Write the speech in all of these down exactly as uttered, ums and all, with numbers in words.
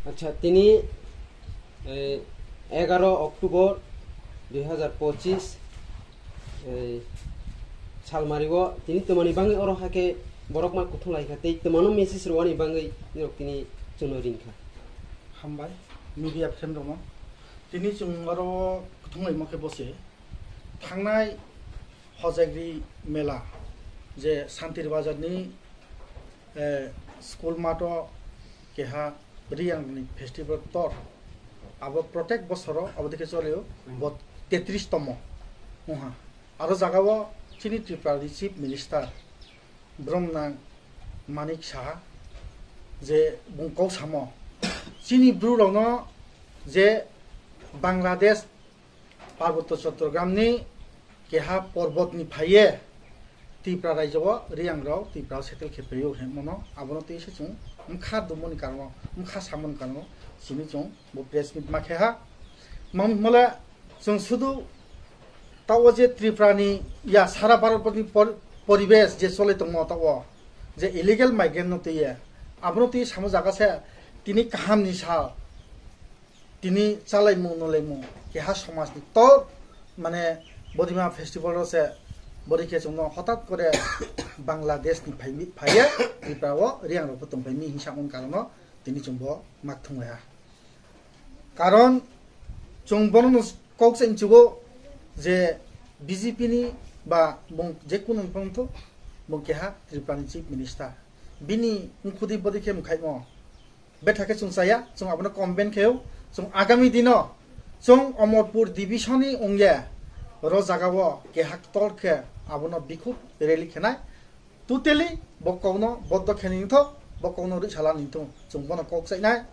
Acha, tini, eh, egaro October dui hazar pochis, eh, salmario tini twmani bangwi oro hake borok ma kuthung lai kha tei twmano message rwani bangwi norok tini chwngno ring kha. Hambai, media friend rokno. Tini chwng oro kuthung laima khe bose. Thangnai Hojagri mela, je Santir Bazar ni, eh, school mato keha Riyang ni festival tor, abo protek bosoro abo dikhe cholio, bo tetris tomo wngha. Aro jagao chini Tripura ni Chief Minister Bromnang Manik Saha je bung kok samo, chini bru rokno je Bangladesh Parbotto Chottogramni keha porbotni phaiye Tripura raijo-o Riyangrok Tripura-o settle khe phaio hwnmano, abono twi se chwng wngkha dumoni karono, wngkha samoni karono simi chwng bo press meet ma khe ha. Mam hwnmale chwng sudu tao je Tripurani ya sara Bharatni por-, poribesh je chole tongmo tao je illegal migrant no twiye, abono twi samo jaga se tini kahamni sal. Tini chalaimung nulaimung keha somajni tor, mane, Bodima festival ro se bori khe chwngno hotat kore Bangladesh ni phai mi, phaiye Tripura o Riyang rok bo tongphai mi hinsa on karono tini chwng bo mak thung ha. Karon chwng bono no kok se mchugo je B J P ni ba bung je kunu phang tho bung keha Tripura ni Chief Minister bini mkhudi bodi khe mkhaimo. Betha khe chwng chaya, chwng abono complain khaio. Chwng agami dino chwng Omorpur division ni wngya ro jagao kehak tol khe abono bikhuk rally khenai. Totally bo kokno boddo khe ningthok, bo kokno rwchala ningthok, chwng bono kok chainai.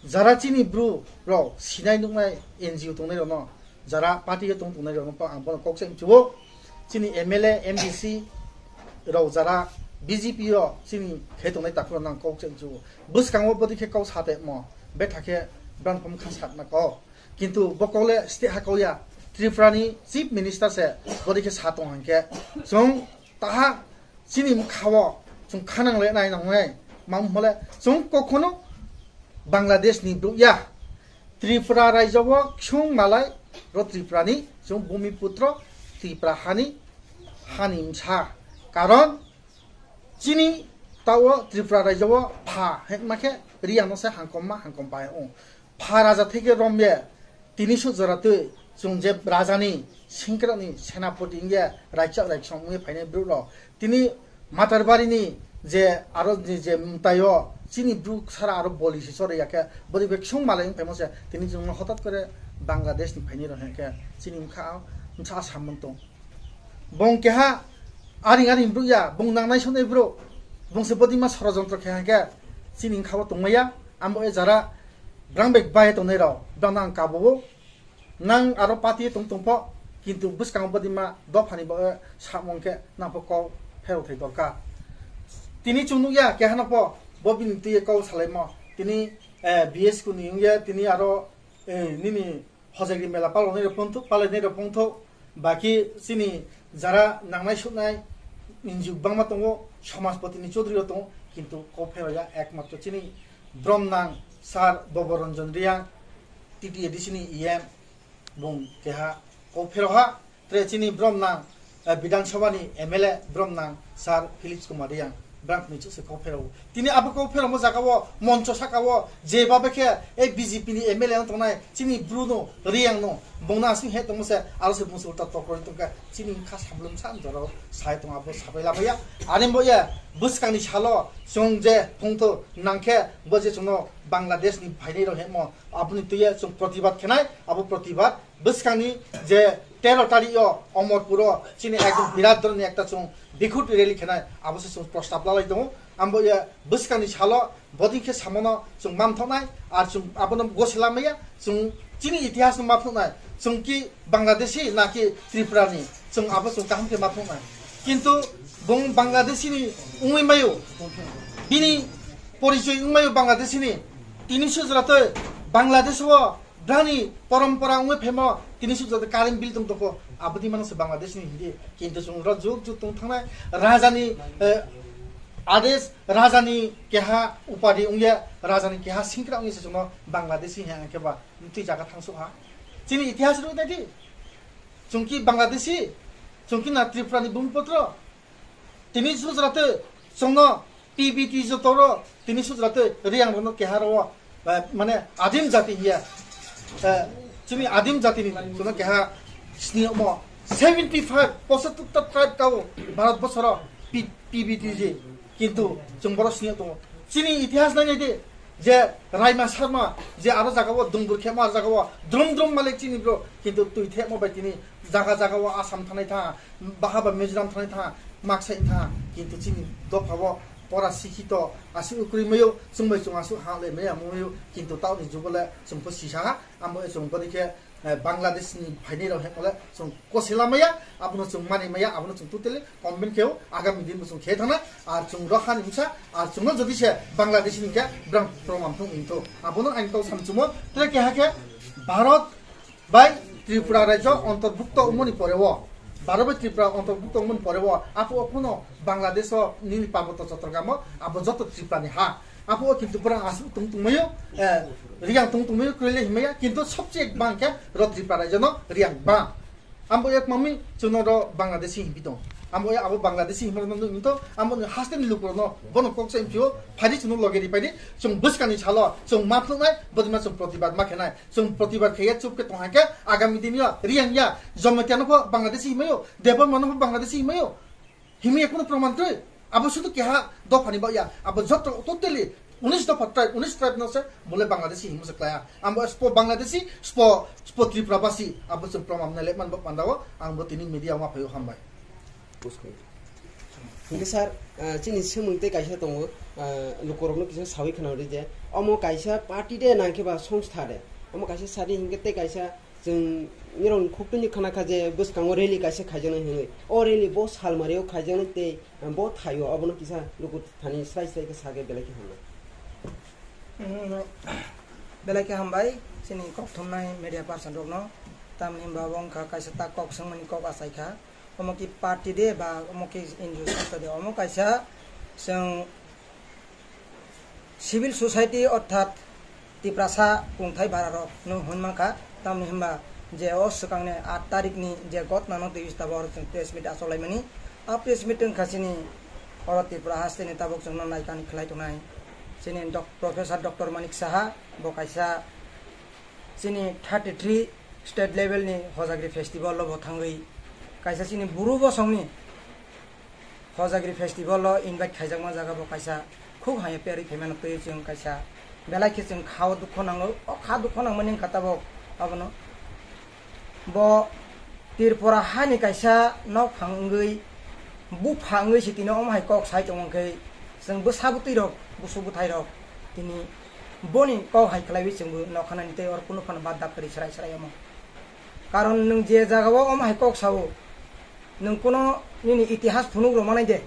Jara chini bru rok sinai nuknai N G O tongnai rokno, jara party o tong tongnai rokno ang bono kok chai mchuo. Chini M L A, M D C rok jara B J P o chini khe tongnai takhuk rokno ang kok chai mchuo. Bwskango bwdwi khe kok sa temo, betha khe brang pham kha sakna kok. Kintu bo kok le state ha kok ya, Tripura ni Chief Minister se bwdwi khe sa tong hang khe. Chwng taha chini mkha o chwng khanang le nai nang nai. Mam hole chwng kokhono Bangladesh ni bru ya. Tripura raijo o ksung malai ro Tripura ni chwng bumi putro Tripura hani, hani msa. Karon chini tao Tripura raijo o pha hekma khe Riyang no se hangkom ma hangkom pai o. Pha raja theke romye tini su jora twi chwng je raja ni singkrak ni senapoti wngye raikchak raikchong wngye phainai bru rok. Tini Matarbari ni je aro ni je mtai o chini bru sara aro boli se chori ya khe bori bek sung malai wng phaimo se tini chwng no hotat kore Bangladesh ni phainai rok hwnkhe chini wngkha msa samung tong. Bong keha aring aring bru ya, bong nangnai sonai bru, bong se bodi ma sorojontro khe hwnkhe chini wngkha o tongmaya, ambo e jara brang bek bai tongnai rok, brang ang kabo o. Nang aro party tong tong pho, kintu bwskango bwdima dophani bo, eh, samung khe nang pho kok pherok thai dorkar. Tini chwng nukya keha no pho bo bini twi kok salaimo. Tini, eh, B S K ni wngya, tini aro, eh, nini hojagri mela palonai rok phone thuk, palainai rok phone thuk. Baki chini jara nangnai suknai N G O bangma tongo, somajpoti ni chaudhuri rok tongo, kintu kok pherok ya ekmatro chini brom nang sir Bobo Ranjan Reang, T T A D C ni E M, bung keha kok pherok ha, tre chini brom nang, eh, Bidhan Sabha ni M L A brom nang sir Philips Kumar Reang, brang ni chukse kok pherok. Tini abo kok pherok mo jaga o, moncho saka o, je babe khe, eh, B J P ni M L A wng tongnai, chini bru no, Reang no, bung no aswk he tongmo se, aro se bung se ulta tokro tongkha, chini kha sablum sa jora o, sai tong abo sabai labaya, ani bo ya, bwskang ni salo, chwng je phungtho nang khe, bo je chwngno Bangladesh ni phainai rok hemo, Aboni twiya chwng protibad khenai, abo protibad bwskangni je tero tarikh o Omorpur o chini ekdom birat dhoronni ekta chwng bikhut rally khenai, abo se chwng prostab lalai tongo. Ambo ya bwskangni salo bodi khe samono chwng manthoknai, ar chwng abono gosela maya, chwng chini itihas no manthoknai, chwng ki Bangladeshi na ki Tripura ni, chwng abo chwng kaham khe manthoknai. Kintu bung Bangladeshi ni wngwi mayo, bini porichoi wngwi mayo Bangladeshi ni, tini sujra tei Bangladesh o brani porompora wngwi phaimo tini sujra tei current bill tong toko, aboni mano se Bangladesh ni hindi. Kintu chwng ro juk juk tong thangnai raja ni, eh, Ades rajani keha upadi wngya, rajani keha singkra wngya se chwngno Bangladeshi hwnwi ang khe ba mtwi jaga thangsuk ha. Chini itihas rw nai di. Chwngki Bangladeshi, chwngki na Tripura ni bumipotro. Tini sujrate chwngno P B T jotoro tini sujrate Reang rono keha ro, eh, mane adim jati hiya. Eh, chini adim jati ni chwngno keha sini mo seventy five posa tukta tribe kao Bharat bosoro P-, P B T J. Kintu chwng boro sini tongo. Chini itihas nai nai de. Je Raima Sarma, je aro jaga o dungbur khemo, aro jaga o drum drum malik chini bro, kintu twi themo bai tini jaga jaga o Assam thanai tha, baha ba Mizoram thanai tha, maksai tha, kintu chini dopha o pora sikhito, asu ukri mayo, chwng bai chwng asu ha le maya mayo, kintu tao ni jugo le chwng pho sisa ha, amo chwng bodi khe, eh, Bangladesh ni phainai rok hemo le chwng kosela maya, abono chwng mani maya, abono chwng totally convince kheo, agami din bo chwng khe thana, ar chwng rok hani msa, ar chwngno jodi se Bangladesh ni khe brang proman thung wngtho. Abono ang tau samchumo, tre keha khe Bharat bai Tripura rajyo antorbhukto wngmani pore o, Bharat bai Tripura antorbhukto wngmani pore o, apo o phano Bangladesh o nini Parboto Chattogram o, abo joto Tripura ni ha. Apo o kintu borok aswk tong tongmaio, eh, Reang tong tongmaio, kwrwile himaya, kintu sobche bang khe ro Tripura rajyo no Reang bang. Ambo ek mami chwngno ro Bangladeshi himpi tong. Ambo ya abo Bangladeshi himrok no nung to, ambo ni haste ni lukurok no bono kok sa impio, phaidi chwngno loge ri phaidi, chwng bwskang ni salo, chwng ma phluk nai, bodima chwng protibad ma khe nai, chwng protibad khe ya chup khe tong hai khe, agami din yo, Reang ya, Jamatia no pho Bangladeshi himayo, Debbarma no pho Bangladeshi himayo, himya kuno proman twi, abo sudu keha dopha ni ba ya, abo joto totally unis dopha tribe, unis tribe no se, bole Bangladeshi himo se klaya, ambo spo Bangladeshi, spo, spo Tripura basi, abo chwng proman na le man bo panda o, ang bo tini media ma phayo hambai. Hingke sir, ah, chini swmwng tei kaisa tongo, ah, lukurokno kisa sawi khwna rwdi je, omo kaisa party de nangkhe ba songstha de, omo kaisa sadi hingke tei kaisa chwng nirok khuktuini khwna kha je bwskango rally kaisa khaijaknai hinwi. O rally bo salmario khaijaknai tei, ah, bo thaio obono kisa luku thani srai srai khe sakhe belai khe hamnai. Mm, belai khe hambai chini kok thumnai media person rokno, tamni hwnba bo wngkha kaisa ta kok swngmani kok achai kha. Omo ki party de ba omo ki N G O songstha de, omo kaisa chwng civil society orthat Tiprasa kungthai bara rok no hwn mankha, tamni hwnba je o swkang ni aat tarik ni je gotna no twi tabok chwng press meet achok lai mani, a press meet wngkha chini oro Tripura haste ni tabok chwng no naikani khlai tongnai chini doc-, Professor Doctor Manik Saha, bo kaisa chini thirty three state level ni Hojagri festival o bo thangwi kaisa chini buru bosong ni Hojagri festival o invite khaijak ma jaga bo kaisa khub hamya perwi phaimano twi chwng kaisa belai khe chwng khao dukho nango, o kha dukho nangmani wngkha tabok abono. Bo Tripura hani kaisa nokphang wngwi, bupha wngwi se tini omo hai kok sai tongo khe, chwng bwsa bwtwi rok, busu bwthai rok tini boni kok hai khlaiwi chwngbo nokhanani tei oro kunu phano bad dak kwrwi srai srai omo. Karon nwng je jagao omo hai kok sao, nwng kuno nini itihas phunuk rw manai de.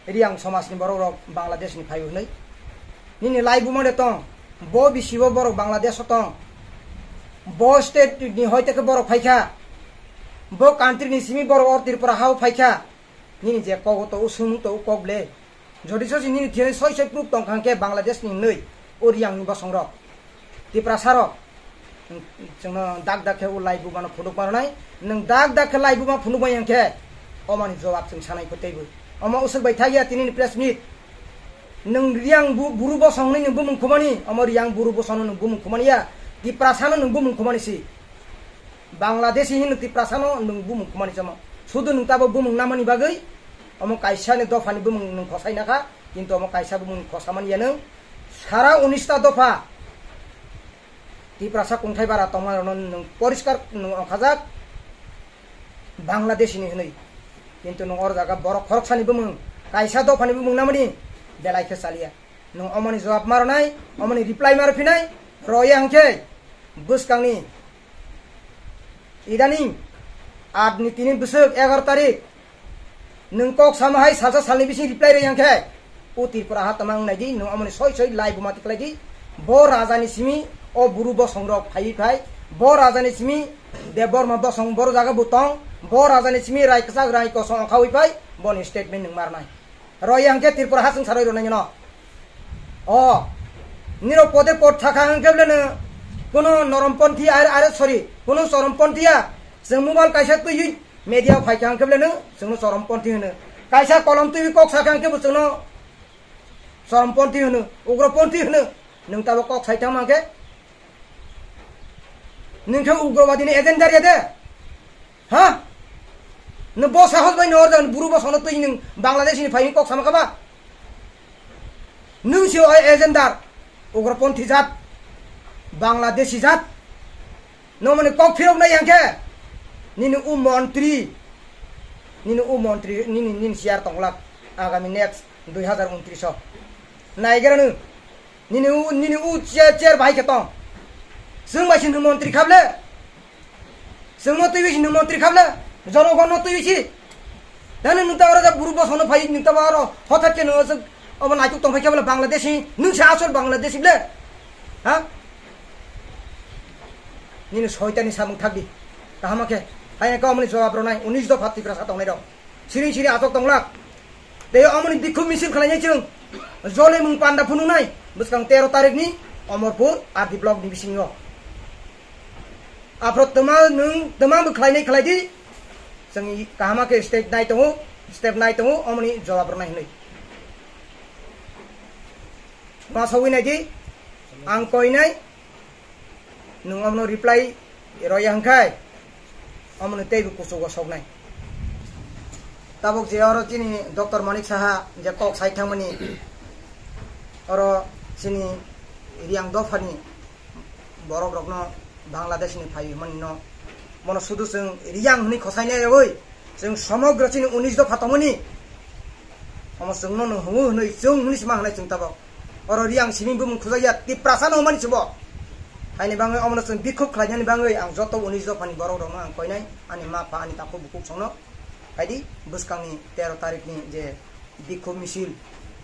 Reang somaj ni borok rok Bangladesh ni phai hwnwi. Nini lai buma de tong. Bo bisi bo borok Bangladesh o tong. Bo state ni hoi teke borok phaikha. Bo country ni simi borok o Tripura ha o phaikha. Nini je kok o to o sung to o kok le. Jodi sosi nini thiyani soi soi proof tong kha hwnkhe Bangladesh ni hwnwi o Reang ni bosong rok. Tiprasa rok. Chwngno dak dak khe o lai buma no phunuk ma rwnai. Nwng dak dak khe lai buma phunuk ma yang khe omani jawab chwng sanai kho teibo. Omo usuk bai thai ya tini ni press meet. Nwng Reang bu-, buru bosong hwnwi nwng bumung khumani, omo Reang buru bosong no nwng bumung khumani ya. Tiprasa no nwng bumung khumani si. Bangladeshi hino Tiprasa no nwng bumung khumani chamo. Sudu nwng tabo bumung namani bagwi omo kaisa ni dopha ni bumung nwng khosai nakha, kintu omo kaisa bumung khosamani ya nwng sara unis ta dopha. Tiprasa kungthai bara tongma rokno nwng poriskar nwng ongkhajak Bangladeshi ni hwnwi. Kintu nwng oro jaga borok khoroksani bumung, kaisa dophani bumung namani belai khe chaliya. Nwng omoni jawab ma rwnai, omoni reply ma rwphinai, rwya hwnkhe bwskangni idaning aat ni tini bwswk egaroh tarik. Nwng kok sama hai salsa salni bising reply rwi hwnkhe, o Tripura ha tama wng nai di, nwng omoni soi soi lai buma tiklai di. Bo raja ni simi o buru bosong rok phaiwi phai, bo raja ni simi Debbarma bosong boro jaga bo tong, bo raja ni simi rai kwchak rai kosong ongkhawi phai, boni statement nwng ma rwnai. Roi hwnkhe Tripura ha chwng saroi rwnai no. O, nirok pode pod thakha hwnkhe bwleno kuno noromponthi are, are, sorry, kuno choromponthi ya. Chwng mobile kaisa twiwi media phaikha hwnkhe bwleno chwngno choromponthi hwno. Kaisa kolom twiwi kok sakha hwnkhe bo chwngno choromponthi hwno, ugroponthi hwno. Nwng tabo kok sai thangma hwnkhe nwng khe ugrovadi ni agenda ya de. Ha? Nwng bo sahos bai no order buru bo sono twi nwng Bangladesh ni phai kok sama kaba. Nwng si o agenda ugroponthi jat, Bangladeshi jat. Nwng mani kok phirok nai yang khe nini u montri, nini u montri, nini, nini siar tonglak agami next dui hazar untris o. Naigra nwng nini u, nini u chair, chair bai khe tong. Chwng bai si nwng montri khable. Chwngno twiwi si nwng montri khable, jonogonno twiwi si. Dani nwng ta oro ja buru bosono phai, nwng ta oro hothat khe nwng omo naituk tong phai khe bole Bangladeshi, nwng se asol Bangladeshi ble. Ha? Nini soitani samung thakdi. Kaham khe, hai khe omoni jawab rwnai, unis dopha Tiprasa tongnai rok. Siring siring achok tonglak. Tei omoni bikhub misil khlainai chwng. Jolimung panda phunuknai bwskang tero tarikni Omorpur R D block ni bisingo. Aphro twma nwng twma bwkhlainai khlaidi. Chwng kaham khe state nai tongo, step nai tongo, omoni jawab rwnai hwnwi. Ma sawi naidi, ang koinai, nwng omno reply roya hwnkhe, omoni teibo kuchugo soknai. Tabuk je oro chini Doctor Manik Saha je kok sai thangmani, oro chini Riyang dophani borok rokno Bangladesh ni phai hwnmani no, mono sudu chwng Riyang hwnwi khosai nai rogwi, chwng somogro chini unis dopha tongmani, omo chwngno no hwnwi hwnwi chwng hwnwi sima hwnai chwng tabuk. Oro Riyang simi bumung khujak ya, Tiprasa no hwnmani se bo. Haini bangwi omono chwng bikhuk khlainani bangwi ang joto unis dophani borok rokno ang koinai, ani ma pha, ani takhuk bukhuk songno. Haidi bwskangni tero tarikni je bikhuk misil,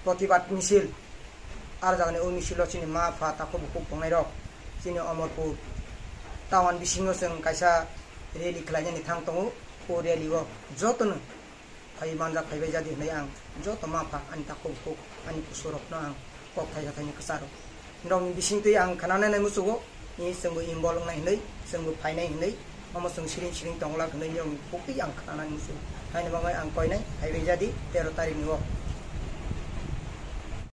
protibad misil, ar jagani o misilo chini ma pha takhuk bukhuk tongnai rok, chini Omorpur town bisingo chwng kaisa rally khlainani thang tongo. O rally o jotono phai manjak phaibai jadi hwnwi ang joto ma pha, ani takhuk bukhuk, ani kusurokno ang kok thaisa thaini kwcharo. Norokni bisingtwi ang khnanai nai muchugo, i chwngbo involve wngnai hwnwi, chwngbo phainai hwnwi, omo chwng siring siring tongwlak hwnwi norokni buktwi ang khnanai muchugo. Haini bagwi ang koinai phaibai jadi tero tarikni o.